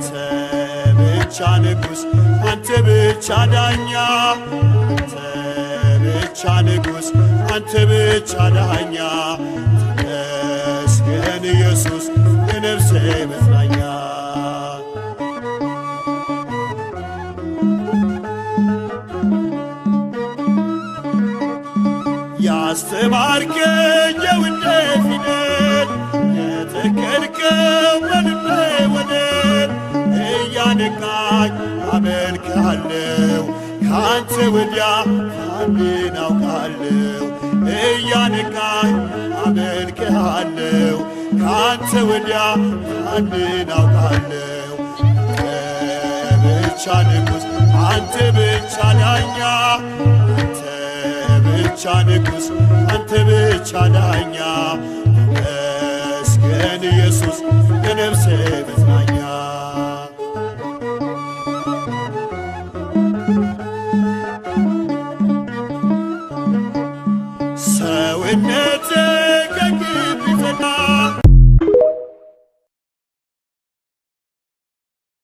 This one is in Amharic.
አንተ ብቻ ንጉሥ፣ አንተ ብቻ ዳኛ፣ አንተ ብቻ ንጉሥ፣ አንተ ብቻ ዳኛ። ተመስገን ኢየሱስ የነፍሴ መጽናኛ። ያስተማርከኝ የውዴ ፊደል፣ የተከልከው በልቤ ወደል፣ እያነቃኝ አመልክሃለሁ፣ ከአንተ ወዲያ ማንን አውቃለሁ? እያነቃኝ አመልክሃለሁ፣ ከአንተ ወዲያ ማንን አውቃለሁ? አንተ ብቻ ንጉሥ፣ አንተ ብቻ ዳኛ፣ አንተ ብቻ ንጉሥ፣ አንተ ብቻ ዳኛ። ተመስገን ኢየሱስ የነፍሴ መጽናኛ። ሰውነቴ ከግፍ ይጸዳ፣